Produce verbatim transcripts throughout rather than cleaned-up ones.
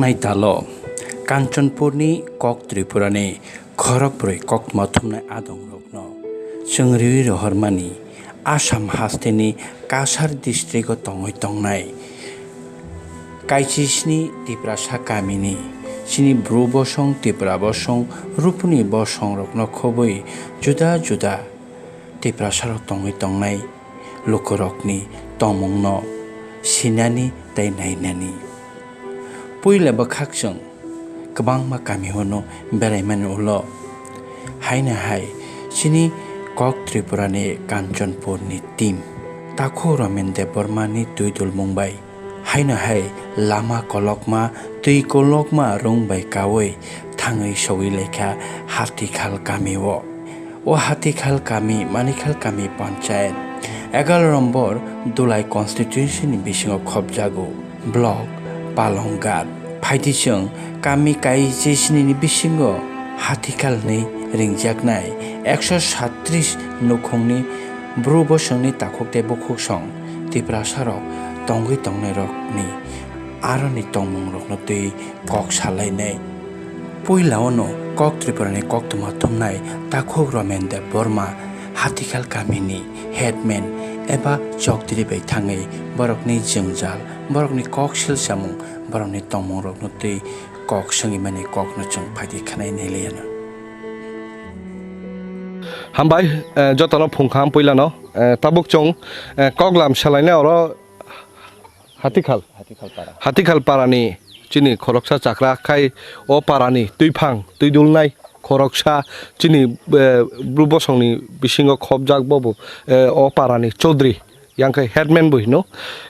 Naitalo, Kanchanpurni kok Tripurani khorokbrwi koktma thumnai adongrokno chwng riwi rohormani Assam hasteni Cachar district-o tongwi tongnai kaichisni Tiprasa kamini chini Bru bosong, Tipra bosong, Rupuni bosongrokno khobwi juda juda Tiprasarok tongwi tongnai lukurokni tongmungno sinani tei nainani. Puila bwkhak chwng kwbangma kamio no beraimani ulo haino hai chini kok Tripurani Kanchanpurni team takhuk Romen Debbarmani twi dulmung bai haino hai lama kolokma, twi kolokma rung bai kaui thangwi sogwi laikha Hatikhal kamio. O Hatikhal kami, Manikhal kami panchayat, egaroh nombor Dulai constituency ni bisingo khopjago block Palonggat. Phaidi chwng kami kaichisni ni bisingo Hatikhal hinwi ringjaknai ekso sattris nukhungni Bru bosongni takhuk tei bukhuk song Tiprasarok tongwi tongnairokni aroni tongmungrokno twi kok salainai. Puila ono kok Tripurani koktwma thumnai takhuk Romen Debbarma Hatikhal kamini headman eba chokdri bai thangwi borokni jwngjal, borokni kok silsamung, borokni tongmungrokno twi kok swngwi mani kokno chwng phaidi khwnai nailaiano. Hambai, eh, jotono phungkham puilano, eh, tabuk chwng, eh, koklam salainai oro Hatikhal. Hatikhal para. Hatikhal parani chini khoroksa chakra khai o parani twiphang twidulnai khoroksa chini, eh, Bru bosongni bisingo khopjak bobo, eh, o parani Chaudhary yang khe headman bo hino.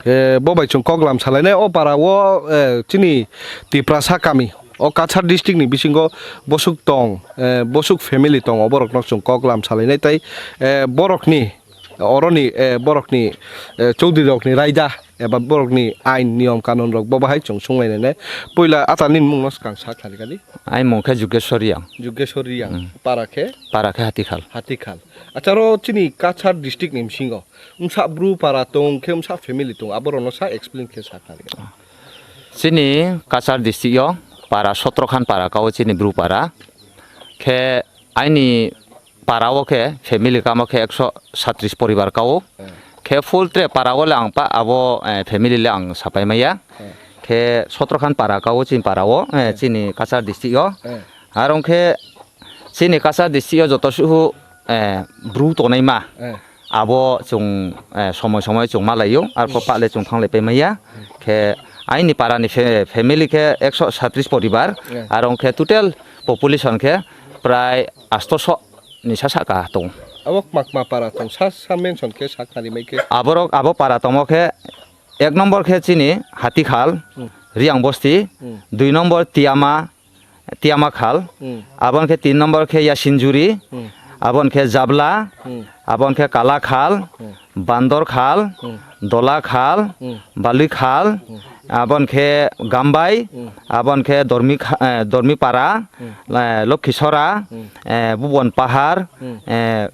Eh, bo bai chwng koklam salainai o para o, eh, chini Tiprasa kami o Cachar district ni bisingo bosuk tong, eh, bosuk family tong o borokno chwng koklam salainai tei, eh, borokni Oroni, eh, borokni, eh, Chaudhary rokni raida eba borokni ain niyom kanun rok bo bahai chwng sunglainai. Puila ata nini mungno swkang sa khnarikha di. Aini mung khe Jugeshwar Reang. Jugeshwar Reang. Hmm. Para khe? Para khe Hatikhal. Hatikhal. Acha ro chini Cachar district ni bisingo wngsa bru para tong khe wngsa family tong aborokno sa explain khe sa khnarikha. Chini Cachar district o para sotro khan para kao chini bru para. Khe aini para o khe family kamo khe ekso satris poribar kao. Hmm. Khe full tre para o le ang pa abo, eh, family le ang sapai maya. Hmm. Khe sotro khan para kao chini para o, eh, Hmm. chini Cachar district o. Hmm. Aro khe chini Cachar district o joto suhu, eh, bru tonai ma. Hmm. Abo chwng, eh, somoi somoi chwng ma laio, arpho pa le chwng thang lai pai maya. Khe aini para ni fa-, family khe ekso satris poribar, Hmm. aro khe total population khe prai astoso ni sa saka tong. Abo kma kma para tong, sa, sa mention khe sa khnari mai khe. Aborok, abo para tongmo khe ek nombor khe chini Hatikhal, Hmm. Riang Bosti, Hmm. dui nombor Tiama, Tiama Khal, Hmm. abon khe tin nombor khe Yasinjuri, Hmm. abon khe Jabla, Hmm. abon khe Kala Khal, Hmm. Bandor Khal, Hmm. Dola Khal, Hmm. Bali Khal, Hmm. abon khe Gambai, Hmm. abon khe Dormi Kha-, eh, Dormi Para, Hmm. eh, Lokhi Sora, Hmm. eh, Bubon Pahar, Hmm. eh,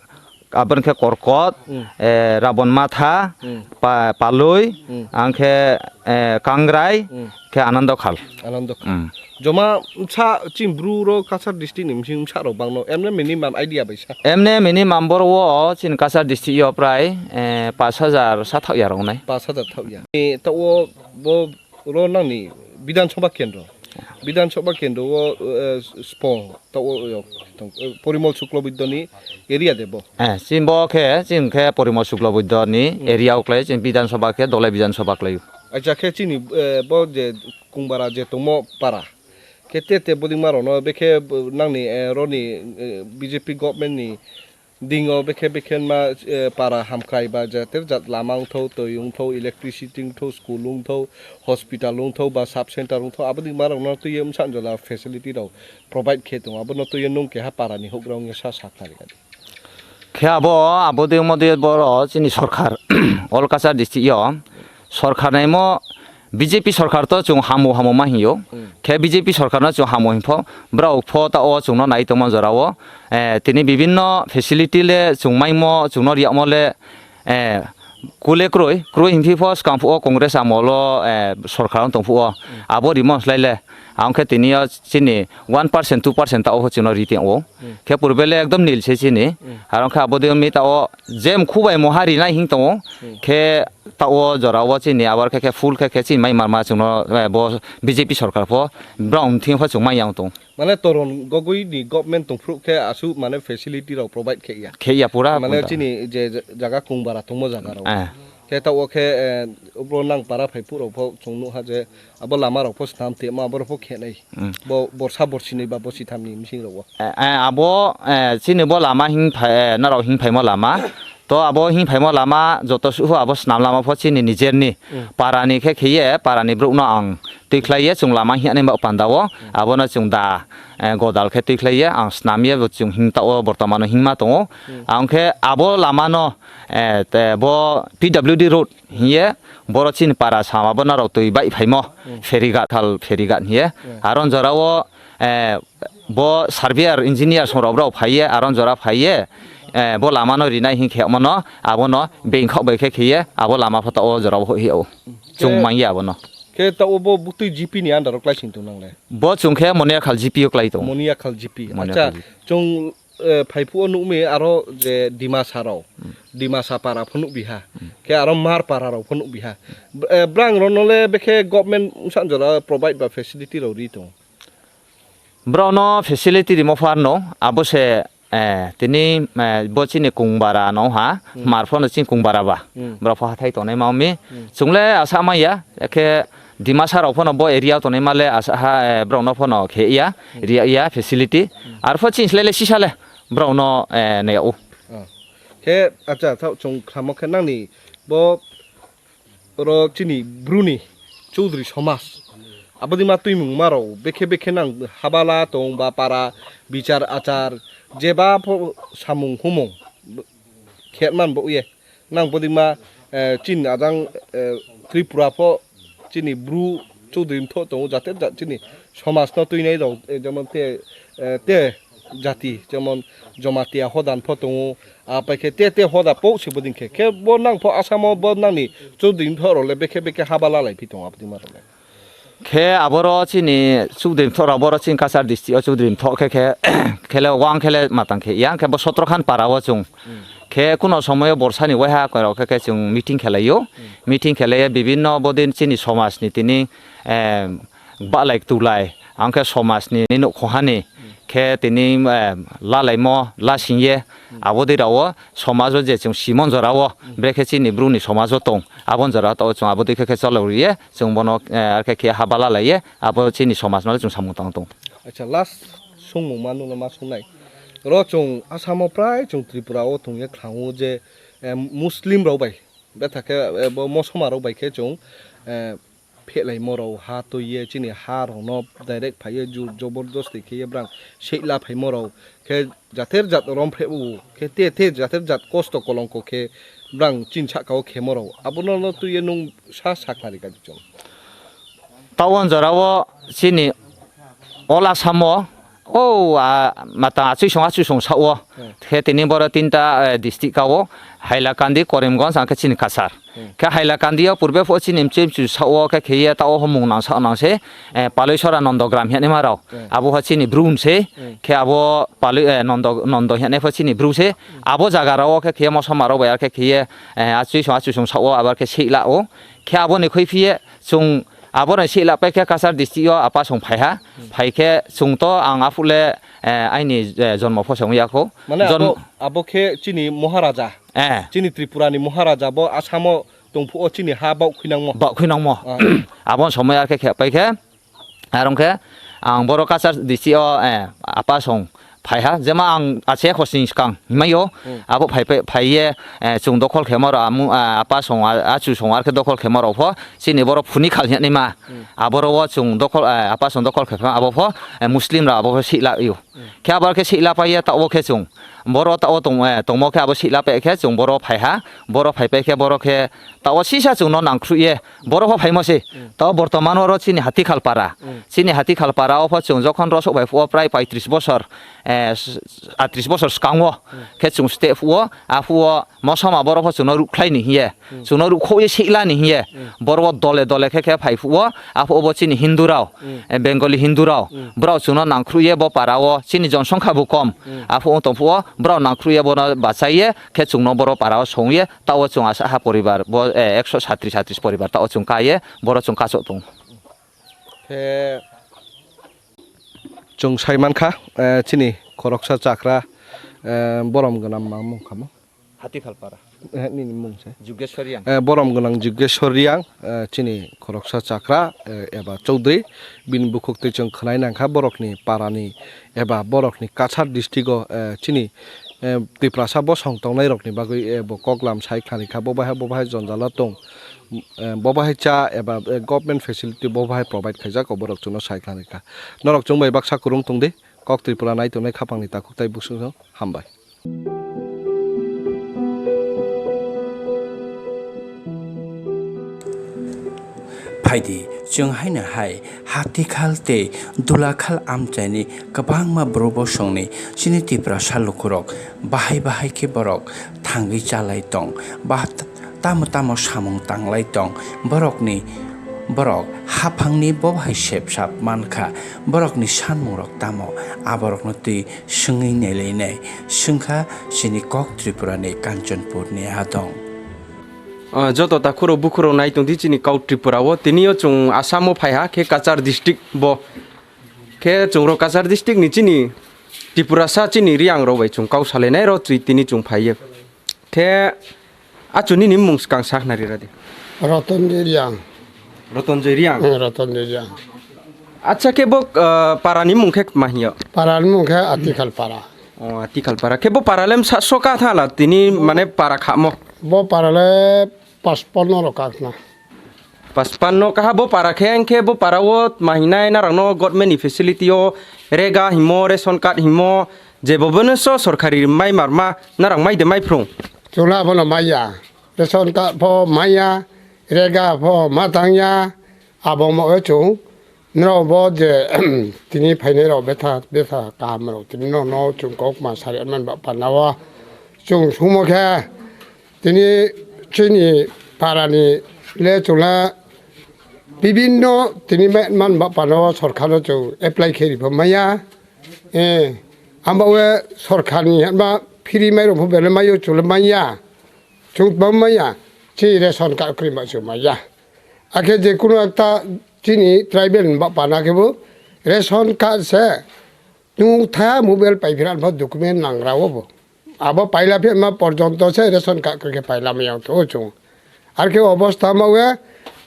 abon khe Korkot, Hmm. eh, Rabon Matha, Hmm. Pa-, Palui, Hmm. ang khe, eh, Kangrai, Hmm. khe Anando Khal. Anando Khal. Hmm. Joma sa chini bru ro Cachar district ni bising sa rok bangno, emne minimum idea bai sa. Emne minimum boro o chini Cachar district o prai, eh, pas hajar sa thak ya rok nai. Pas hajar thak ya. Eh, ta o bo ro nangni Bidhan Sabha Kendro. Bidhan Sabha Kendro o, eh, spong ta o, o, tong, eh, Porimol Sukloboidya ni area de bo. Eh, chini bo khe, chini khe Porimol Sukloboidya ni Hmm. area o klai, chini Bidhan Sabha khe Dolai Bidhan Sabha klai. Acha khe chini, eh, bo je Kungbara je tongmo para. Khe te te bodingma rokno bekhe, eh, nangni, eh, roni, eh, B J P government ni dingo bekhe bekhe ma, eh, para hamkrai ba jater jat lama wngthau, twi wngthau, electricity wngthau, school wngthau, hospital wngthau ba sub center wngthau, abo dingma rokno twiwi msa jola facility rok provide khe tongo, abono twiwi nwng keha para ni houhgra wngya sa saknari kha di. Khe abo, abo de mode boro chini sorkar, All Cachar district o sorkar naimo B J P sorkar to chwng hamo hamo ma hingyo. Hmm. Khe B J P sorkar no chwng hamo hingpho, borok pho ta o chwngno nai tongma jora o, eh, tini bibinno facility le chwng maimo, chwngno riyamo le, eh, kule kroi, kroi hingphi pho swkang phuo Congress amolo, eh, sorkar tong phuo. Hmm. Abo rimo slai le, Ang khe tini o chini one percent, two percent ta o chwngno ri tong o. Hmm. Khe purbe le ekdom nil se chini. Hmm. Aro khe abo de mi ta o jem khubai moha rinai hing tongo. Hmm. Khe ta o jora o chini abar khe, khe full khe, khe chini mai marma chwngno, eh, bo B J P sorkar pho brao thing pho chwng mai yang tong. Mane Toron Gogoi ni government tong phru khe asu mane facility rok provide khe ya. Khe ya pura. Mane pura. Chini je jaga kung bara tongmo jaga rok. Eh. Khe ta o khe, eh, bro nang para phai phuru rok pho chwng nuha je abo lama rok pho snam te ma abo rok pho khe nai. Hmm. Bo borsa borsi ni ba borsi tham ni mising rok o. Eh, eh, abo, eh, chini bo lama hing phai, eh, norok hing phaimo lama. To abo hing phaimo lama joto suhu abo snam lama pho chini nijer ni. Hmm. Para ni khe khiye, para ni bruk no ang twi khlai ye, chwng lama hiya ni ba panda o. Hmm. Abo no chwng da, eh, godal khe twi khlai ye, ang snam ye, bo chwng hing ta o bortoman o hing ma tongo. Hmm. Ang khe abo lama no, eh, te bo P W D road hiye, boro chini para sama bo norok twi bai phaimo, hmm, ferry ghat, thal ferry ghat hiye. Hmm. Aron jora o, eh, bo surveyor, engineer songrok rok phaiye, aron jora phaiye, eh, bo lama no rinai hing khe mano, abo no bengkhok bai khe khiye, abo lama pho ta o jora o hiya o. Chwng mangya abo no. Khe ta o bo butwi G P ni under o klai sing tong nang le? Bo chwng khe Moniakhal G P o klai tong. Moniakhal G P. Moniakhal Acha, G P. Chwng eh, phai phuo nukmi aro je Dimasa rok, hmm, Dimasa para pho nukbiha, hmm, khe aro Mar para rok pho nukbiha. B-, eh, brang rokno le bekhe government wngsa jora provide ba facility rok ri tongo? Brokno facility rimo pharno abo se, eh, tini, eh, bo chini Kungbara no ha, hmm, Mar phono chini Kungbara ba. Hmm. Borok pho hathai tongnai ma wngmi. Hmm. Chwng le asa manya, ekhe Dimasa rok phono bo area tongnai ma le asa ha, eh, borok no phono khe ya, hmm, ria ya facility. Hmm. Arpho chini slai le sisa le borok no, eh, ne o. Ah. Khe, acha, thao chwng khlamo khe nangni bo oro chini Bru ni Chaudhary somaj. Abo di ma twimung ma rok bekhe bekhe nang habala tong ba para bichar achar jeba pho samung humung khe man bo ye. Nang bodima, eh, chini ajang, eh, Tripura pho chini Bru Chaudhary mtho tongo, jate ja-, chini somaj no twinai rok, eh, jemon te, eh, te jati, jemon Jomatia hodan pho tongo, apai khe te te hoda pok se bodin khe, khe bo nang pho Asamo bo nangni Chaudhary mtho rok le bekhe bekhe haba lalai phi tongo abodima rok le. Khe aboro chini Chaudhary mtho rok boro chini Cachar district o Chaudhary mtho khe khe khele wang khele matang khe yang khe bo Sotrokhan para o chwng. Hmm. Khe kuno somoyo borsa ni waiha koi rok khe khe chwng meeting khelai o. Hmm. Meeting khelai bibinno bodin chini somaj ni tini, eh, balai tulai ang khe somaj ni nuk khoha ni, hmm, khe tini, eh, lalaimo lasing ye, hmm, abodei rao somaj o je chwng simon jora o, hmm, brekhe chini Bru ni somaj o tong abon jora to chwng abodei khe khe cholok ri ye. Chwng bono, eh, arkhe khe haba lalaiye, abo chini somaj no chwng samung tang tong. Acha, last songmung ma nukno ma songnai. Oro chwng Asamo prai chwng Tripura o thwngya khlango je, eh, Muslim rok bai betha khe, eh, bo mosoma rok bai khe chwng, eh, phelai morok ha twi ye chini ha rok no direct phai ye jur jobordosti khe ye brang seila phai morok khe jather jat rom phre u khe te te jather jat kosto kolongko khe brang chin saka o khemo rok abono no twi ye nung sa saknari kaichung. Tawan jora o chini ola samo o, a, mata achui song achui song sa o. Hmm. Khe tini boro tinta, eh, district ka o Hailakandi, Korimgonj, ang khe chini Cachar. Hmm. Khe Hailakandi o purbe pho chini mchu mchu sa o khe khe ye ta o homung nang sa nang se, eh, Paloisora Nondogram hwnwi ma rok. Hmm. Abo ha chini Bru se, hmm, khe abo Paloi, eh, Nondo, Nondo hwnwi pho chini Bru se. Hmm. Abo jaga rao khe khe ye mosoma rok bai ar khe khe ye, eh, achui song achui song sa o abar khe seila o. Khe abo ni khui phi ye chwng abo ni seila pai khe Cachar district o apa song phai ha. Hmm. Phai khe chwng to ang aphuk le, eh, aini, eh, jonmo pho se wng ya kho. Mane jon- abo, abo khe chini Maharaja. Eh. Chini Tripura ni Maharaja bo Asamo tongphuo chini ha baoh khuinangmo. Baoh khuinangmo. Ah. Abo somoi ar khe khe pai khe, arong khe ang boro Cachar district o, eh, apa song phai ha. Jema ang ache khosni skang himai o. Hmm. Abo phai phai, phai ye, eh, chwng dokhol khemo rok amu, ah, apa song, ah, achu song ar khe dokhol khemo rok pho. Chini boro phuni khal hwnwi ma. Hmm. Aboro o chwng dokhol, eh, apa song dokhol khe pha abo pho, eh, Muslim rok abo pho sila yo. Hmm. Khe abo khe sila pai ye ta o khe chwng. Boro tao tong-, eh, tongmo khe abo sila pe khe chwng boro phai ha, boro phai pai khe boro khe tao sisa chwngno nangkhruh ye boro pho phaimo se. Tao bortoman oro chini Hatikhal para, chini Hatikhal para o pho chwng jokhon rosok bai phuo prai paitris bosor, eh, s-, atris bosor swkango khe chwng step phuo, a phuo mosoma boro pho chwngno rukhlai ni hiye. Chwngno rukhouh ye sihla ni hiye. Boro dole dole khe khe phai phuo, a phuo bo chini Hindu rao, eh, Bengali Hindu rao, borok chwngno nangkhruh ye bo para o chini jonosongkha bo kom. A phuo wng tong phuo borok nangkhruh ye bono bachai ye khe chwngno boro para o song ye tao chwng asa ha poribar bo, eh, ekso satris satris poribar tao chwng ka ye boro chwng kachok tong. Khe chwng sai mankha, eh, chini khoroksa chakra, eh, borom gwnang ma mung khamo. Hatikhal para. Eh, nini mung se. Jugeshwar Yang. Eh, borom gwnang Jugeshwar Yang, eh, chini khoroksa chakra, eh, eba Chaudhary, bini bukhuk twi chwng khwnai nangkha borokni parani eba borokni Cachar district o, eh, chini, eh, Tiprasa bosong tongnai rokni bagwi, eh, bo koklam sai khlanikha, bo bahai, bo bahai jonjalo tong, eh, bo bahai cha eba, eh, government facility bo bahai provide khaijak, borok chwngno sai khlanikha. Norok chwng bai baksa kwrwng tongdi, Kok Tripura nai tongnai khapangni takhuk tai bukhuk no hambai. Phaidi, chwng haino hai Hatikhal tei Dulakhal amchaini kwbangma bru bosongni chini Tiprasa lukurok bahai bahai khe borok thangwi chalai tong, ba tamo tamo samung tanglai tong, borokni, borok haphangni bo hai sep sap mankha, borokni sanmungrok tamo, aborokno twi swngwi nailainai, swngkha chini Kok Tripurani Kanchanpurni adong. Ah, joto takhurok bukhurok nai tongdi chini Kok Tripura o, tini o chwng Assam o phaiha khe Cachar district bo, khe chwng ro Cachar district ni chini Tripurasa chini Riang rok bai chwng kok salainai ro chwi tini chwng phaiye. Khe achu nini mung swkang sa khna rira di. Rotonjoi Riang. Rotonjoi Riang. Hmm, Rotonjoi Riang. Acha khe bo, ah, para ni mung khe ma hiyo? Para ni mung khe Atikhal para. O, Atikhal para. Khe bo para lem sa soka thala tini mane para khamo. Bo para le paspanno ro kakna. Paspanno kaha bo para khe, hwnkhe bo para o mahinai narang no government ni facility o rega himo, ration card himo, je bo bono so sorkari mai marma narang mai de mai phrung. Chwla bono maya, ration card pho maya, rega pho ma tangya, abo mo chwng. Norok bo je tini phainai rok betha, betha kaham rok tini no, no chwng kok ma sari man ba pana o chwng sumo khe tini chini para ni le chwla bibinno tini ma-, man ba pana o sorkar no chwng apply khe ri pho maya. Eh, amba we sorkar ni ma free mai rok pho bele mayo chwla maya. Chwng tma maya, chini ration card kwrwi ma chwng maya. Akhe je kunu ekta chini tribal ni ba pana khe bo ration card se nung tha mobile pai phira bo document nangra o bo. Abo paila phi ma porjonto se ration card kwrwi khe paila ma yang tho chwng. Ar khe obostha ma we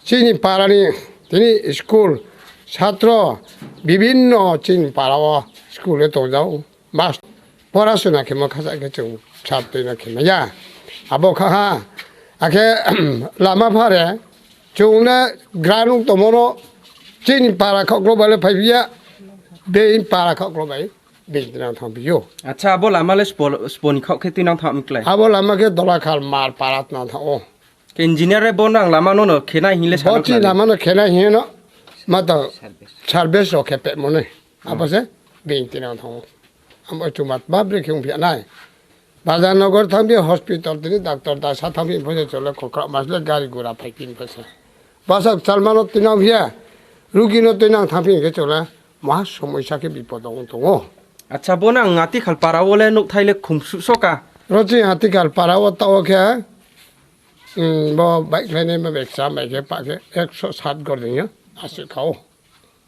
chini para ni tini school satro bibinno chini para o school e tongjao. Mas pora suna khe ma khasa khe chwng sap twi na khe maya. Abo kha ha. Akhe lama phare chwng le granung tomono chini para khoklo bai le phai biya. Bein para khoklo bai bein twi nang thang biyo. Acha, abo lama le spo-, sponi khok khe twi nang thang miklai. Abo lama khe dola khal mar para twi nang thang o. Khe engineer re bo nang lama no no khenai hinle. Bo sano chi khlai. Lama no khenai hin no. Ma to service rok khe pe mone. Abo se bein twi nang thang o. Amo chumat ba bre khe ung phia nai. Bazar nogor thang bi hospital tini doctor da sa thang bi phosa chole kokra mas le gari gura phai pin phosa. Basak chalmano tinang phia. Rugi no tinang thang pin khe chole. Ma somoi sa khe bipod ong tongo. Acha, bo nang Atikhal para o le nuk thai le khum su soka. Rochi Atikhal para o ta o khe. Hmm, bo bike lainai ma bag sa mai khe pa khe ekso sat gor ding ya. Aswk kha o.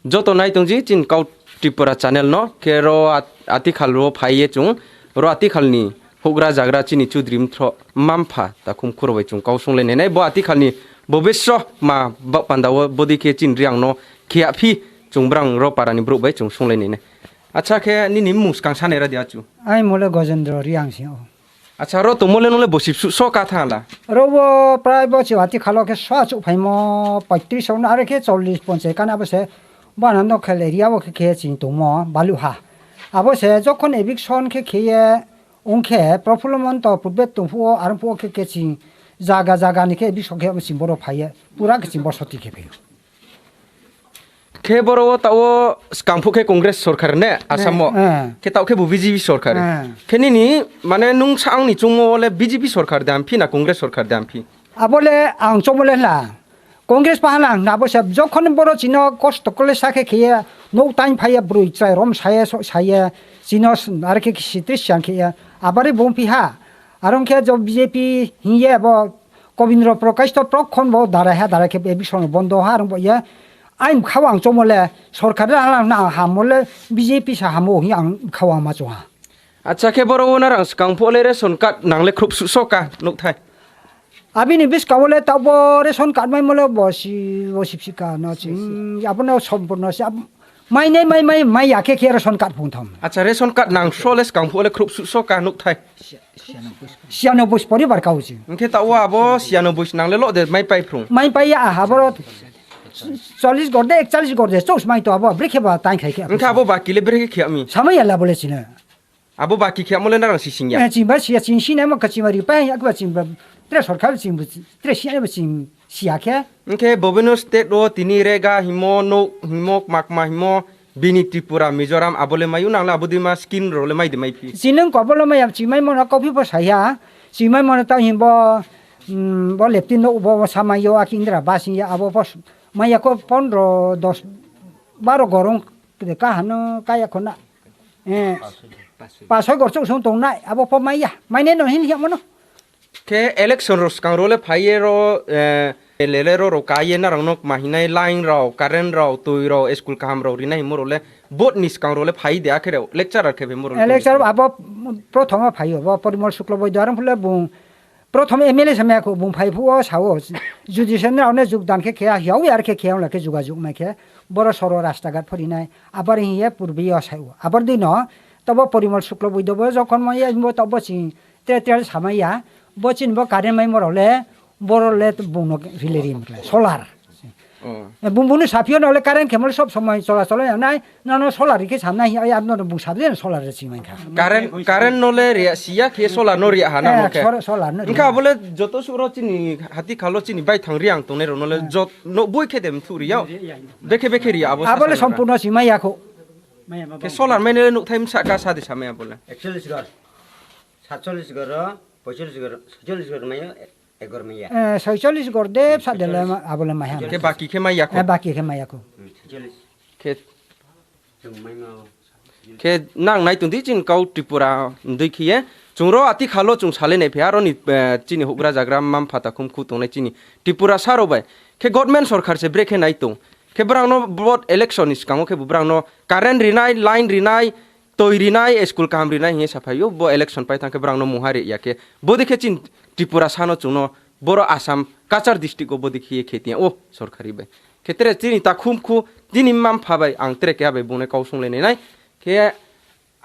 Joto nai tongji chini Kau Tripura channel no, khe ro at-, Atikhal ro phai ye chwng, ro Atikhal ni hugra jagra chini Chudri Mthro Mampha takhum khuro bai chwng kau sung lai nai nai, bo Atikhal ni bobesro ma ba panda o bodi khe chini Riang no khe aphi chwng brang ro para ni brouh bai chwng sung lai nai nai. Acha khe nini mung swkang sa nai ra di achu. Ai mole Gojendro Riang si o. Acha, ro tongmo le nung le bo sip su so ka tha la? Ro bo prai bo si Atikhal o khe so achuk phaimo paitris rok no, are khe chollish ponchai kana bo se bana no khel area bo khe khe chini tongmo balu ha. Abo se jokhon eviction khe khe ye Wngkhe Prafulla Monto purbe tongphuo, arongphuo khe keching jaga jaga ni khe bisok khe ching borok phaiya, pura keching bosoti khe phaio. Khe borok tao skangphuh khe Congress sorkar ne Assam o. Eh, eh. Khe tao khe bo B J P sorkar. Eh. Khe nini mane nung sa ang ni chungmo le B J P sorkar de amphi na Congress sorkar de amphi? Abole ang chomole hla. Congress pahala ang nabo se jokhon boro chino kosto kole sakhe khiye, nok tain phaiya brui chai rom saya so saya chino s-, are khe sitris siang khiya. Abare bumpi ha. Arong khe jo B J P hiye bo Kobindra Prakash to prokhon bo darai ha, darai khe eviction bondo ha, arong bo ye. Ain khawang chomole sorkar halang na hamole B J P sa hamo hi ang khawang ma choha. Acha khe borok o narang skang pho le ration card nang le khrup su soka nukthai. Abini bwskango le tabo ration card mai mole bo si, bo sip sika no ching, abono sompurno si, ab-, mai nai mai mai mai ya khe khe ration card phung tham. Acha ration card nang so le skang pho le khrup su soka nukthai. Siano bus poribar kau ching. Hwnkhe ta o abo siano bus nang le lo de mai pai phrung. Mai pai ya aha boro chollish gorde, ekchollish gorde, chos mai to abo, brekhe ba tang khai khe. Hwnkhe abo baki le brekhe khe ami. Samai ya la bole chino. Abo baki khe amole narang sising ya. Eh, chimba siya ching sina ma kachima ri pa ya kba chimba. Tre sorkar chimbu, tre siya ba ching siya khe. Hwnkhe bobino state o tini rega himo no himo makma himo bini Tripura Mizoram abole mayu nang le abo dima scheme role mai de mai phi. Chinung kobolo maya chimai mono kopi bo saya. Chimai mono ta himbo, mm, bo lepti no bo sama yo aki Indra basing ya abo pos maya ko pondro dos baro gorong de kahano kaya khona. Eh, pasoi gor chok song tong nai, abo pho maya. Mai ne no hin hiya mono. Khe election ro skang ro le phai ye ro, eh, lele ro ro ka ye narang nok ma hinai line ro, current ro, twi ro, school kaham ro rinai himo ro le vote ni skang ro le phai de akhe ro lecturer khe be mo ro. Lecturer abo prothom o phai o, bo Porimol Suklo Boido arong phule bung prothom M L A samaya kho bung phai phu o sa o. Judicial ni rok ne jugdan khe khe hiya wi ar khe khe ong la khe juga jug mai khe boro soro rasta ghat phori nai abar hiye purbi o sai o. Abar dui no tobo Porimol Suklo Boido bo jokhon mo ye bo tobo ching Tre tre samaya, bo chini bo current mai morok le, borok le bung no rile ri mokle, solar. Oh. Bung bung ni sapio no le current khe mole sob somoi chola chola ya nai, no no solar ri khe sam nai, ai no bung sabi solar ri chimai kha. Current, current no le ri siya khe solar no ri ha na mo khe. Solar no ri. Hwnkhe abo le joto suro chini hati khalo chini bai thang ri ang tongnai rok no le jot no bui khe dem thu ri yao. Bekhe bekhe ri abo. Abo le sompurno chimai ya kho. Khe solar mai ne nuk thai msa ka sa de samaya bo le. Actually sir. Satchollish goro, poichollish goro, soichollish goro mayo, e-, egor maya. Eh, soichollish gor de, sa de le ma-, abo le maya. Ke baki khe maya ko? Eh, baki khe maya ko. Hmm, soichollish. Ke Chwng mai ma o. Ke nang nai tong di chin kau Tripura ndui khiye. Chwng ro ati khalo chwng sale nai phi aro ni, eh, chini hugra jagra mam phata khum khu tong nai chini Tripura saro bai. Ke government sorkar se brekhe nai tong. Ke brang no vote election ni skango ke bu brang no current rinai, line rinai, twi rinai, school kaham rinai hinwi saphaio, bo election pai thangkhe borokno mungha ri ya khe. Bodikhe chini Tripura sano chwngno boro Assam Cachar district o bodikhe khe tiya o sorkari bai. Khe tere chini takhum khu chini mma mpha bai ang tere keha bai bungni kau sunglainai nai. Khe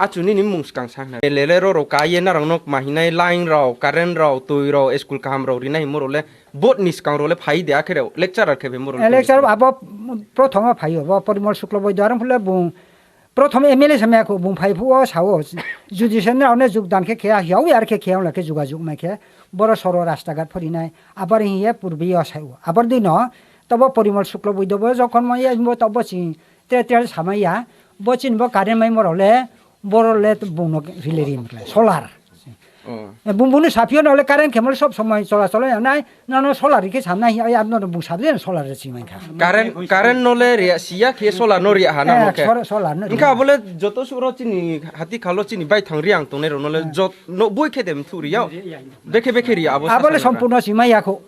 achu nini mung swkang sa hwnna. Lele roro ka ye narok nok ma hinai line rok, current rok, twi rok, school kaham rok rinai himo rok le vote ni swkang rok le phai de akhe rok lecturer khe bai moro. Lecturer abo prothom o phaio, bo Porimol Suklo Boido arong phule bung Prothom M L A samaya kho bung phai phuo sao, judicial ni rok ne jugdan khe khe hiya wi ar khe khe ong la khe jugajug mai khe boro soro rasta ghat phorinai abar hiye purbi yo sao abar dui no tobo Porimol Suklo Boido bo jokhon mo ye bo tobo ching tre tre samaya bo chini bo current mai moro le boro le bung no rile ri mokle solar. Oh. Eh, bung bung ni sapio no le current khe mole sob somoi chola chola ya nai, no no solar ri khe sam nai, ai, no no bung sabi solar ri chimai kha. Current, current no le ria siya khe solar no ria ha na mo khe. Eh, solar no. Wngkha abo le joto suro chini hati khalo chini bai thang ri ang tongnai rok no le jot no bui khe dem thu ri yao. Bekhe bekhe ria abo. Abo le sompurno chimai ya kho.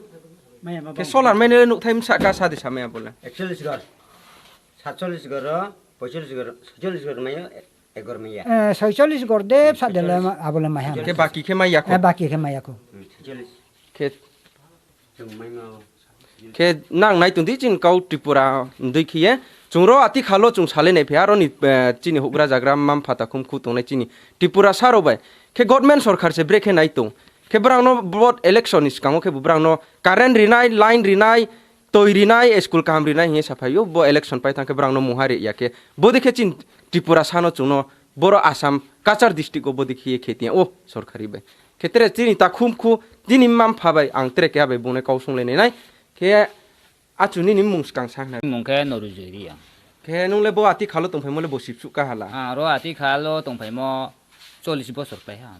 Khe solar mai ne nuk thai msa ka sa de samaya bo le. Ekchollish gor. Satchollish gor, poichollish gor, soichollish gor mayo. Egor maya. Eh, soichollish gor de sa de le ma-, abo le maya. Ke baki khe maya kho. Eh, baki khe maya kho. Hmm, soichollish. Khe chwng mai ma o. Khe nang nai tong di chini kau Tripura ndui khiye. Chwng ro ati khalo chwng sale nai phi aro ni, eh, chini hugra jagra mam phata khum khu tongnai chini Tripura saro bai. Khe government sorkar se brekhe nai tong. Khe borok no vote election ni skango khe borok no current rinai, line rinai, twi rinai, school kaham rinai hinwi saphaio, bo election pai thangkhe borokno mungha ri ya khe. Bodikhe chini Tripura sano chwngno boro Assam Kachar district o bodi khiye kheti o sorkari bai. Khetere chini takhum khu chini mam pha bai ang tere keha bai bune kau sung lai nai. Khe achu nini mung skang sa hwnai. Mung khe Noru Joiri ang. Khe nung le bo ati khalo tong phai mo le bo sip suk ka hala. Ah, ro ati khalo tong phai mo chollish bosor pai ha.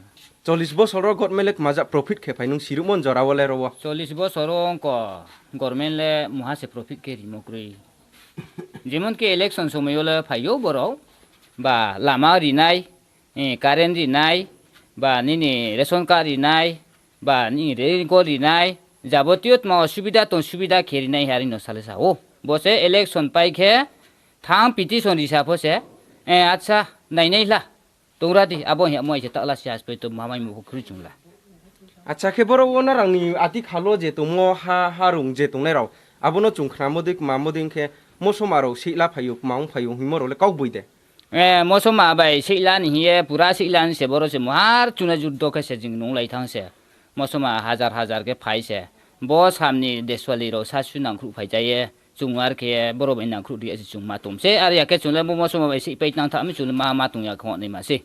Chollish bosor ro got melek maja profit khe phai nung siru mon jora wale ro. Chollish bosor ro ko government le muha se profit khe rimo kroi. Jemon ki election somoyo le phaio borok ba lama rinai, eh, current rinai, ba nini ration card rinai, ba nini railkot rinai, jabotiyo tma osubida tong subida khe rinai hai no sale sa o. Bo se election pai khe thang petition risa pho se, eh, acha nainai hla. Tongra di, abo hiya mo aise takla si aspe to mamai mo khri chungla. Acha khe borok o narang ni ati khalo je tongmo ha, ha rung je tongnai rok. Abono chung khna modi, ma modi khe mosoma rok sila phaio, ma ong phaio, himo rok le kok bui de. Eh, mosoma bai sila ni hiye, pura sila ni se boro se mo har chuna jur do khe se jing nung lai thang se. Mosoma hajar hajar khe phai se. Bo samni deswali rok sa su nang khru phai jai ye. Chwng ar khe borok bai nangkhruh di ase chwng ma tong se. Ar ya khe chwng le bo mosoma bai se pai tang tha mi chwng le ma, ma tong ya kho ni ma se.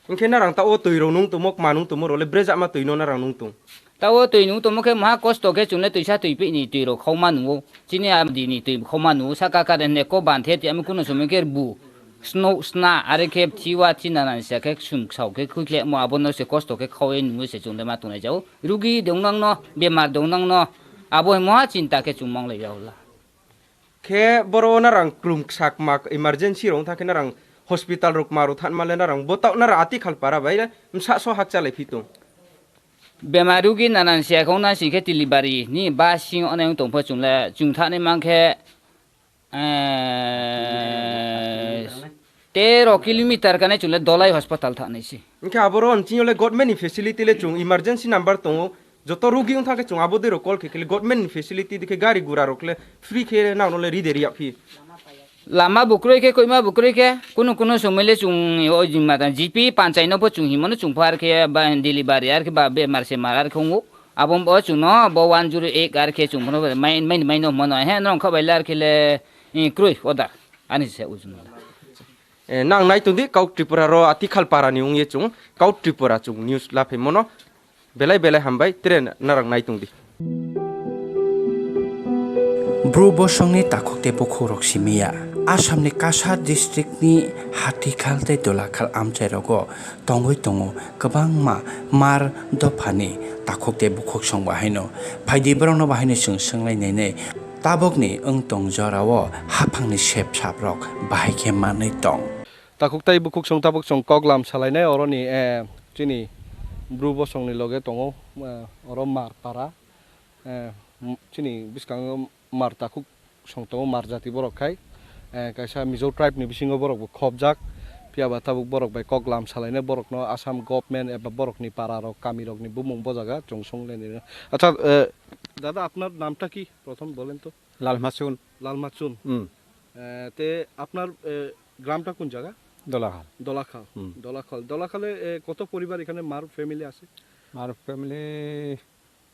Hwnkhe narang ta o twi rok nung tongmo, kma nung tongmo rok le brejak ma twi no narang nung tong. Ta o twi nung tongmo khe maha kosto khe chwng le twisa twi pik ni twi rok khau ma nung o. Chini a di ni twi khau ma nung o. Saka kare ne ko ban the ti ami kuno somoi khe bu. Snow sna are khe thiwa thina nan se khe sum sau khe khui khle mo abo no se kosto khe khau e nung o se chwng le ma tong lai jao. Rugi dong nang no, bemar dong nang no. Abo hai moha chinta khe chwng mang lai ya hwla. Khe boro narang klum ksak mak emergency rok thang khe narang hospital rok ma rok than male narang bo ta narang ati khal para bai msa so hak chalai phi tong. Bemar rugi nanan se khong na si khe delivery ni ba sing onai tong pho chwng le chwng thani mang khe, eh, tero kilometer kane chwng le Dolai hospital thanai si. Hwnkhe aboro ang chini le government ni facility le chwng emergency number tongo. Joto rugi wng thang khe chwng abo dei rok call khe khe le government ni facility dikhe gari gura rok le free khe nang no le ri de ri yak phi. Lama bukroi khe koima bukroi khe kunu kunu somoi le chwng o jima ta G P panchai no pho chwng himo no chwng phar khe ba delivery ar khe ba bemar semar ar khe wngo. Abo bo chwng no bo one zero eight ar khe chwng phano mai mai mai no mono he nong kha bai lar khe le, eh, kroi order ani se ujung. Eh, nang nai tong di, Kau Tripura ro ati khal para ni wng ye chwng, Kau Tripura chwng news la phai mono, belai belai hambai, tere narang nai tong di. Bru bosongni takhuk tei bukhuk rok simi ya. Assam ni Kachar district ni Hatikhal tei Dolakhal amchai rogo tongwi tongo kwbangma mar dopha ni takhuk tei bukhuk song bahaino. Phaidi borok no bahaino chwng swnglai nai nai. Tabokni wng tong jorao haphangni sep saprok bahai khe manwi tong. Takhuk tai bukhuk song tabuk chwng kok lam salainai oroni, eh, chini bru bosongni loge tongo, eh, oro mar para, eh, m-, chini bwskango mar takhuk song tongo, mar jati borok khai, eh, kaisa Mizo tribe ni bisingo borok bo khopjak, phiya ba tabuk borok bai kok lam salainai borokno Assam government eba borokni para rok kami rokni bumung bo jaga chwng song lainai. Acha, eh, dada, apnar namta ki? Prothom bolen to. লালমাচুন। লালমাচুন। হুম। এ, তে আপনার, এ, গ্রামটা কোন জায়গা? দোলাখাল। দোলাখাল। হুম। দোলাখাল। দোলাখালে, এ, কত পরিবার এখানে মার ফ্যামিলি আছে? মার family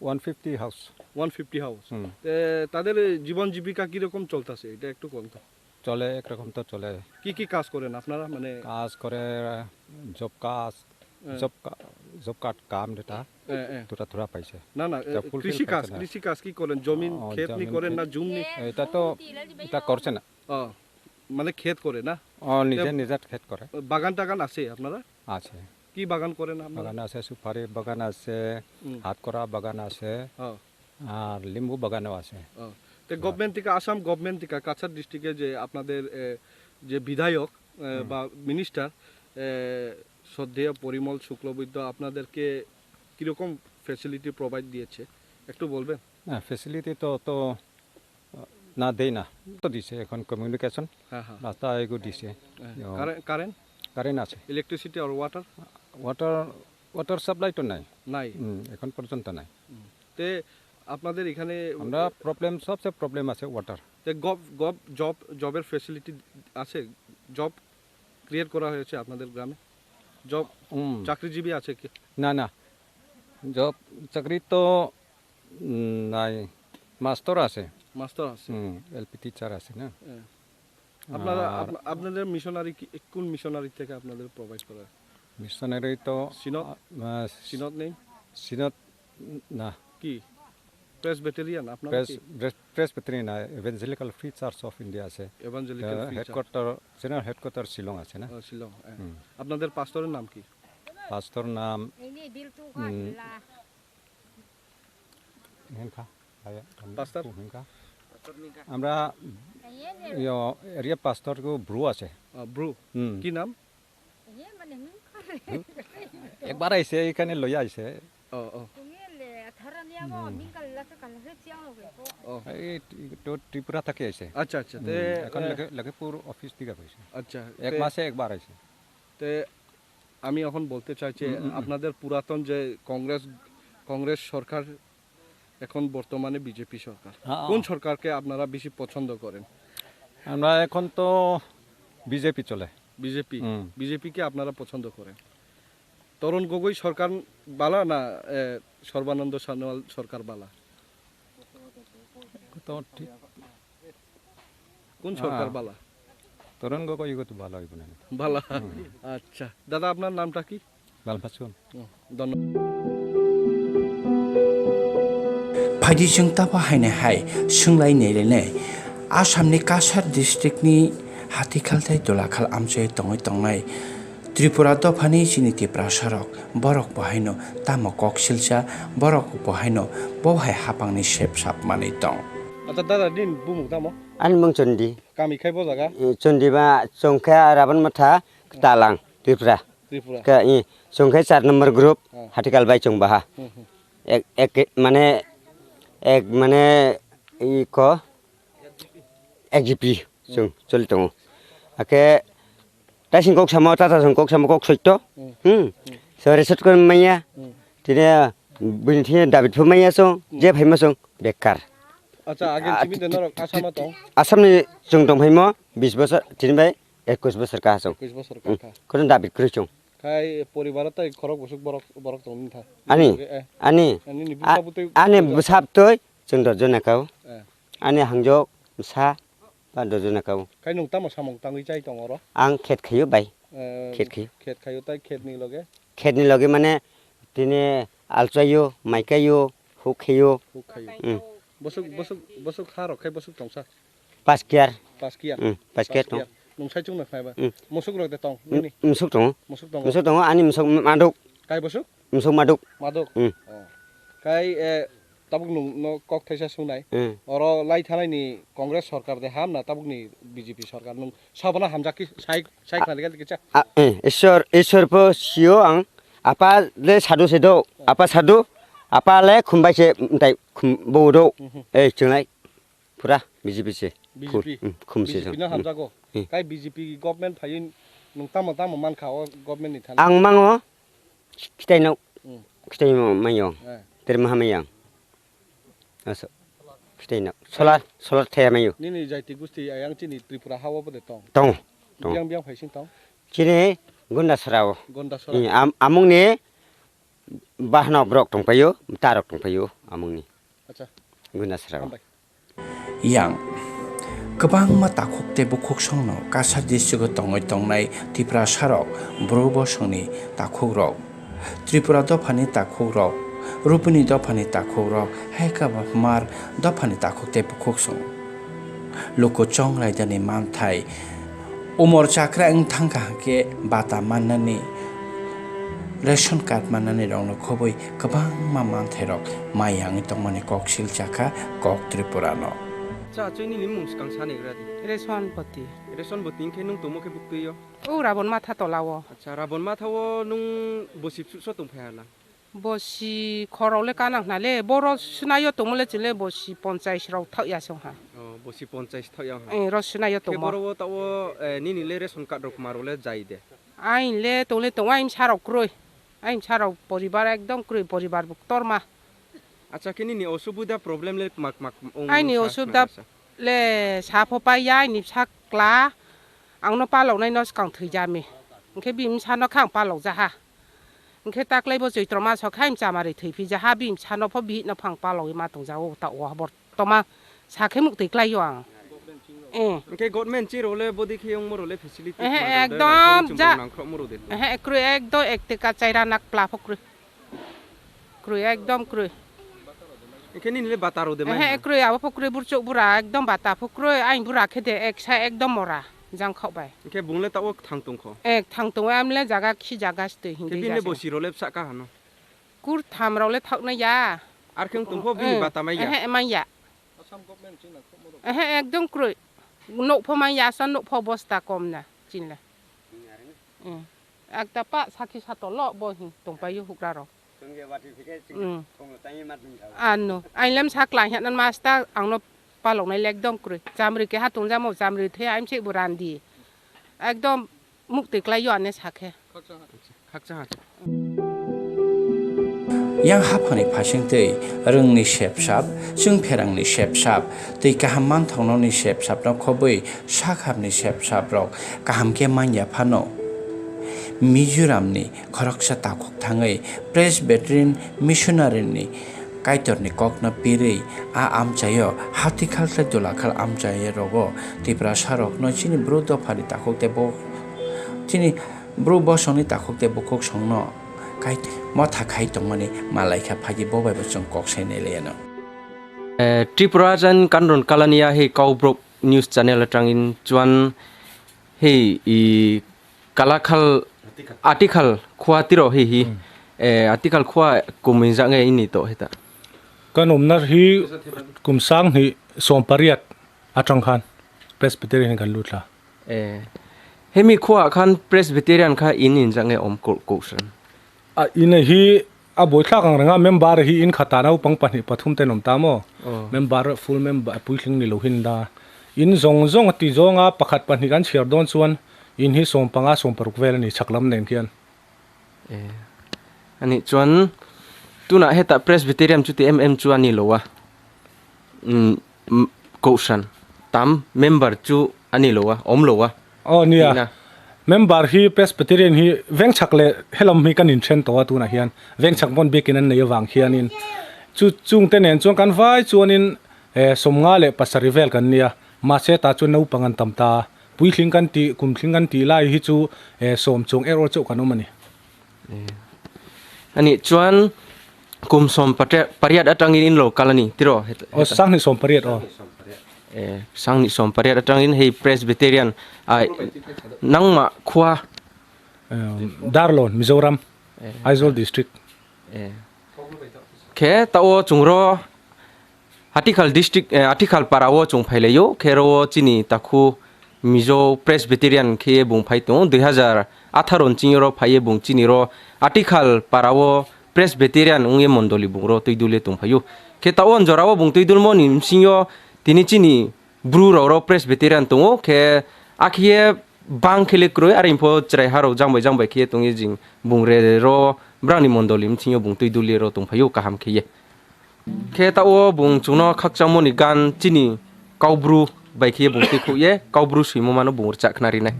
one fifty house. One fifty house. হুম। এ, তাদের জীবন জীবিকা কিরকম চলতেছে? এটা একটু বলতো। চলে, একরকম তো চলে। কি কি কাজ করেন আপনারা? মানে কাজ করে, জব কাজ, হ্যাঁ। জব কা-, জব কার্ড কাম যেটা, হ্যাঁ, হ্যাঁ। থোড়া থোড়া পাইছে। না, না, এটা এ, ফুলফিল কৃষি কাজ, পাইছে না। কৃষি কাজ কি করেন? জমিন, ও, ক্ষেত নি জমিন করেন না জুম নি? এটা তো, এটা করছে না। ও, মানে ক্ষেত করে না? ও, নিজে, এ, নিজে ক্ষেত করে। বাগান টাগান আছে আপনারা? আছে। কি বাগান করেন আপনারা? বাগান আছে, সুপারি বাগান আছে, হুম। হাতকরা বাগান আছে। ও। আর লেবু বাগানও আছে। ও। তে হ্যাঁ। গভর্নমেন্ট থেকে, আসাম গভর্নমেন্ট থেকে কাছাড় ডিস্ট্রিক্টে যে আপনাদের, এ, যে বিধায়ক, এ, হুম। বা মিনিস্টার, এ, শ্রদ্ধেয় পরিমল শুক্লবৈদ্য আপনাদেরকে কিরকম ফ্যাসিলিটি প্রোভাইড দিয়েছে? একটু বলবেন? না, ফ্যাসিলিটি তো, তো, আহ, না দেই না। তো দিছে এখন কমিউনিকেশন, হ্যাঁ, হ্যাঁ। রাস্তা এগো দিছে। হ্যাঁ, ও। কারে-, কারেন্ট? কারেন্ট আছে। ইলেকট্রিসিটি আর ওয়াটার? ওয়াটার, ওয়াটার সাপ্লাই তো নাই। নাই? হুম, এখন পর্যন্ত নাই। হুম। তে আপনাদের এখানে আমরা প্রবলেম, সবচেয়ে প্রবলেম আছে ওয়াটার। তে গভ-, গভ-, জব, জবের ফ্যাসিলিটি আছে? জব ক্রিয়েট করা হয়েছে আপনাদের গ্রামে? জব, হুম। চাকরিজীবী আছে কি? না, না। জব, চাকরি তো, উম, নাই। মাস্টার আছে। মাস্টার আছে? হুম, এলপি টিচার আছে না? হ্যাঁ। আপনারা, আর আপনা-, আপনাদের মিশনারি কি, কোন মিশনারি থেকে আপনাদের প্রোভাইড করা হয়? Missionary to, Synod? Ah, ah, Synod নেই? Synod না। কি? Presbyterian আপনারা Pres-, কি? Pres-, Presbyterian না, Evangelical Free Church of India আছে। Evangelical আহ, Free Church। Headquarter, general headquarter Shillong আছে না? ও, শিলং, হ্যাঁ। হুম। আপনাদের পাস্টরের নাম কি? পাস্টর নাম, এই নিয়ে বিল তো হুম। Hingka, aya, Pastor? Hingka. Pastor Hingka. Amra, yo, area pastor ko Bru ase. Ah, Bru. Hmm. Ki nam? Ekbar aise, ekhane loi aise. Oh, oh. Oh. Ei, to Tripura thaki aise. Acha, acha. Hmm, te, ekhon eh, Lakhi-, Lakhipur office thika paise. Acha, ek te mase ekbar aise. Te আমি এখন বলতে চাই যে হুম, হুম, হুম। আপনাদের পুরাতন যে কংগ্রেস, কংগ্রেস সরকার এখন বর্তমানে বিজেপি সরকার। হ্যাঁ। কোন সরকারকে আপনারা বেশি পছন্দ করেন? আমরা এখন তো বিজেপি চলে। বিজেপি? হুম। বিজেপিকে আপনারা পছন্দ করেন। তরুণ গগৈ সরকার বালা না, এ, সর্বানন্দ সনোয়াল সরকার বালা? তো ঠিক কোন সরকার হ্যাঁ। বালা? তরুণ গগৈ ইগো তো ভালো হইব না। বালা। হুম। আচ্ছা। দাদা, আপনার নামটা কি? লালফাসুন। ও, ধন্যবাদ। Phaidi chwng tabo hainai hai swnglainai rwnai. Assamni Cachar districtni Hatikhal tei Dolakhal amchoi tongwi tongnai Tripura dophani chini Tiprasarok, borok bo haino tamo kok silsa, borok bo haino bo hai hapangni sep sap manwi tong. Acha dada, nini bumung tamo? Ani mung Chondi. Kami khai bo jaga? Eh, Chondi ba chwng khe Rabon Matha, Ktalang, Tripura. Tripura. Khe, eh, chwng khe char number group, Hmm. Hatikhal bai chwng baha. Hmm, hmm. Ek, ek, mane, ek, mane, iko, X G P, chwng, choli tongo. Akhe, taising kok samo, tata song kok samo, kok soito. Hmm. Hmm. Hmm. So, reset kor maya. Hmm. Tini, bini thini David phu maya song, Hmm. je phaima song, bekar. Acha, agin Ah, simi de norok Assam tong? Assamni chwng tong phaimo, bis bosor, tini bai, ekus bosor ka song. Ekus bosor Hmm. ka kha. Kono David kwrwi chwng. Khai poribar tai khorok bosok borok, borok tong ni tha. Ani, Eh, eh. Ani, Ani ni a-, bwsa bwtwi ani bwsa bwtwi chwng dojona kau. Eh. Ani hangjok bwsa ba dojona kau. Khai nung tamo samung tangwi chai tong oro? Ang khet khayo bai. Eh, Khet khayo. Khet khayo tai khet ni loge? Khet ni loge mane tini alchayo, maikayo, huk khayo. Huk khayo. Hmm. Bosok, bosok, bosok ha rok khai bosok tongsa? Pas kiar. Pas kiar? Hmm, pas kiar tong. Nung sai chung na khnai ba? Hmm. Musuk rok de tong, Hmm, nini? Musuk tongo. Musuk tongo. Musuk tongo, ani musuk maduk. Kai bosok? Musuk maduk. Maduk? Hmm. Oh. Kai, eh, tabuk nung no kok thaisa sungnai. Hmm. Oro lai thanai ni Congress sorkar de ham na tabuk ni B J P sorkar nung sabana hamjak ki sai, sai A- khnali gal kicha? A, eh, Ishwar, Ishwar po sio ang. Apa le sadhu se do. Apa sadhu. Apa le khumbai se mtai khum bo do. Mhm. Eh, chungnai. Pura B J P se. B J P. Full. Hmm, khum se B J P jang. No Hmm. Hamjago. Hmm. Kai B J P government phayin nung tamo tamo mankha o government ni thani? Ang mango. Khitai no. Hmm. Khitai no mayong. Eh. Ter maha mayang. Aso. Khitai no. Solar, solar thaya mayo. Nini jaiti gusti ayang chini Tripura hawa bode tong? Tong. Tong. Biang biang phaising tong? Chini Gunda sarao. Gunda sara. Hmm, am-, amung ni bahno brok tongpayo, tarok tongpayo amung ni. Acha. Gunda sarao. Hambai. Yang kwbangma takhuk tei bukhuksongno Cachar district-o tongwi tongnai Tiprasarok, Bru bosongni takhukrok, Tripura dophani takhukrok, Rupini dophani takhukrok, hai khe Hmar dophani takhuk tei bukhuksong. Luku chong raidani manthai, umor chakra wng thangkha hwnkhe bata mannani, ration card mannani rokno khobwi kwbangma manthairok mai yangwi tongmani kok silchakha kok Tripura no. Cha, chwngni ni mung swkang sani gra di. Ration Boti. Ration Boti wngkhe nung tongmo khe buktwi o? O Rabon Matha tola o. Acha, Rabon Matha o nung bosi bwswk so tong phai ha na? Bosi khorok le kanang khna le, boro swnayo tongmo le chwng le bosi ponchais rok thok ya song ha. Oh, bosi ponchais thok ya ha. Eh, ro swnayo Khe tongmo. Boro o ta o, eh, nini le ration card rok ma rok le jai de? Aini le tong le tongo, aini bwsa rok kwrwi. Aini bwsa rok poribar ekdom kwrwi, poribar bo ktorma. Acha, khe nini osubida problem le mak mak wng Aini sa osubida khna sa? Le sa pho pai ya, aini bwsa kla, ang no palok nai no swkang thwi ja mi. Hwnkhe bini bwsa no khe ang palok ja ha. Hwnkhe taklai bo Choitro maso khe aini chamari thwi phi ja ha, bini bwsa no pho bihik no pho ang palok ma tong ja o ta o bortoma sa khe muktwi klai o ang. Eh. Hwnkhe government chirole bodi khe wngmorole facility Ehe, khlairokde ekdom rangchakni ja- chwng nangkhrokmorode. Ehe, kwrwi ekdom ek teka chaira nak pla pho kwrwi. Kwrwi, ekdom kwrwi. Hwnkhe nini le bata rode mai Ehe, ha? Kwrwi, abo pho kwrwi, burchuk bura ekdom bata pho kwrwi, ain bura khe de eksa ekdom mora jang khok bai. Hwnkhe bung le tao thang tongkho? Eh, thang tongo, amle jaga khi jaga stwi Hwnkhe hingdi bini le jase. Bosi role bsa ka hano? Kurtham rok le thok na ya. Ar khe wng tongkho bini Eh, bata mai ya? Ehe, mai ya. Ehe, ekdom kwrwi. Nok pho mai ya, sa nok pho bosta kom na, chinle. Eh. Ekta pa sakhi satolo bo hin tongpaio hugra rok. Chwng je wati phikhe chwng Mm. thongno tangwi ma tong thago. Ano, ailem sakla hya nan masta angno paloknai le ekdom kwrwi. Chamri ke hatung jamo chamri the aimse bo randi. Ekdom mukti klai yo ane sakhe. Khakchang ha. Yang haphangni phasingtwi rwngni sepsap, chwng pherangni sepsap, twi kaham manthaunokni sepsapno khobwi sak hamni sepsaprok kaham khe man ya phano. Mizoramni khoroksa takhuk thangwi Presbyterian missionary-ni Kaitorni kokno pirwi a amchaio hatikhal khlai dulakhal amchai rogo Tiprasarokno chini bru dophani takhuk tei bo chini bru bosongni takhuk tei bukhuk songno kai motha khai tongmani malaikha phagi bo bai bo chwng kok sai nai laiano. Eh, Tripura jan Kanron Kalania hei Kokborok news channel atangin chuan hei i kalakhal atikhal khua tiro hei hi. Hmm. Eh, atikhal khua kumui jang e ini to heta. Kan umnar hi kumsang hi sompariat atang khan Presbyterian kan lutla. Eh, hemi khua khan Presbyterian kha in in jang e om ko-, kosran. A ina hi a boithlak ang ranga member hi in khata nau pang pahnih pathum te nom tamo. Oh. Member full member puitling ni lo hin da. In jong jong ti jong a pakhat pahnih kan share don chuan in hi som panga som paruk vel ni chaklam nen khian. Eh. Ani chuan tuna heta Presbyterian chuti M M chu ani lo a. Mm, mm, kohhran tam member chu ani lo a, om lo a. Oh, nia. Tina. Member hi Presbyterian hi vengchak le helam hi kan in chen to a tuna hian. Vengchak bon biakin an nei avang hian in. Chu chung te nen chuan kan vai chuan in, eh, somnga le pasari vel kan nia. Mahse ta chuan naupang an tam ta. Puitling kan ti, kumtling kan ti lai hi chu, eh, som chung er or chauh kan awm a ni. Eh. Ani chuan kum som pate-, pariat atangin in lo kal a ni, tiro, het-, O, heta. Sangni som pariat, o. Eh, sangni som pariat atangin hei Presbyterian, ai, nangma khua. Eh, Darlon, Mizoram, Eh. Aizawl District. Eh. Khe ta o chung ro Hatikhal district, eh, Hatikhal para o chung phailaio, khe ro o chini takhu Mizo Presbyterian khe bung phai tongo, dui hazar atharo ni chini ro phaiye bung chini ro Hatikhal para o Presbyterian wngye mondoli bung ro twidul ye tong phaio. Khe ta o jora o bung twidulmo ni bsing yo tini chini bru rok ro Presbyterian tongo, khe akhiye bang khe le kwrwi, are pho chwrai ha rok jang bai jang bai khe tongye jing bung re ro brang ni mondoli bsing yo bung twidul ye ro tong phaio kaham khe ye. Khe ta o bung chwngno khakchangmoni gan chini kaubru bai khe bung twi khuk ye, kaubru swimo mano bung rwchak khna rinai.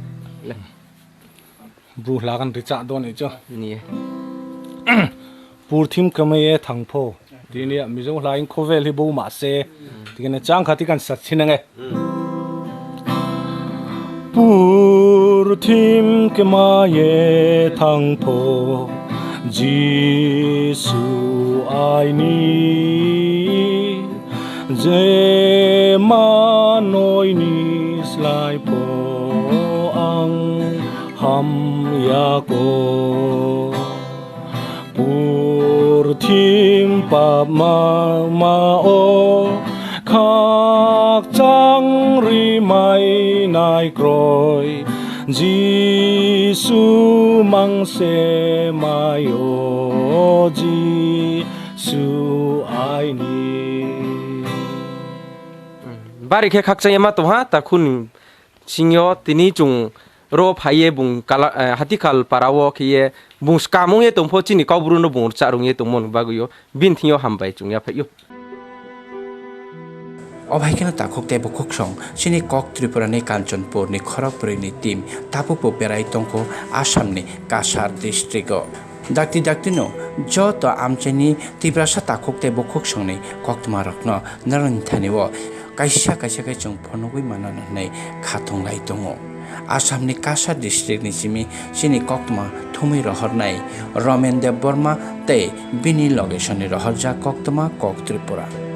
Le. Bru hla gan rwchak doni cho. Ni. Purthim kwmai ye thang pho. Tini ya Mizo hla in khovel hi bo ma se. Tikene chang kha tikan sat sinange. Purthim kemaye thangpho Jisu aini, je manoini slaipho ang hamyako. Purthim pap ma ma o khakchang rimai nai kroi Jisu mangse mai o Jisu aini. Bari khe khakchang ema tong ha, takhuni singyo tini chung ro phaiye bung kala, eh, Hatikhal para o khiye bung swkam wngye tongpho chini kaubru no bung rwchak rwngye tongmoni bagwi o bini thingyo hambai chung yaphaio. Obo hai kheno takhuk tei bukhuk song chini kok Tripura ni Kanchanpur ni khorok brwi ni team tabuk bo berai tongkho Assam ni Cachar district o. Dakti dakti no joto amchaini Tiprasa takhuk tei bukhuk song ni koktwma rok no narwkni thani o kaisa kaisa khe chwng phunugwi mano hwnwi khatung lai tongo. Assamni Kasa district ni simi chini koktwma thumwi rohornai Romen Debbarma tei bini loge soni rohorjak koktwma kok Tripura.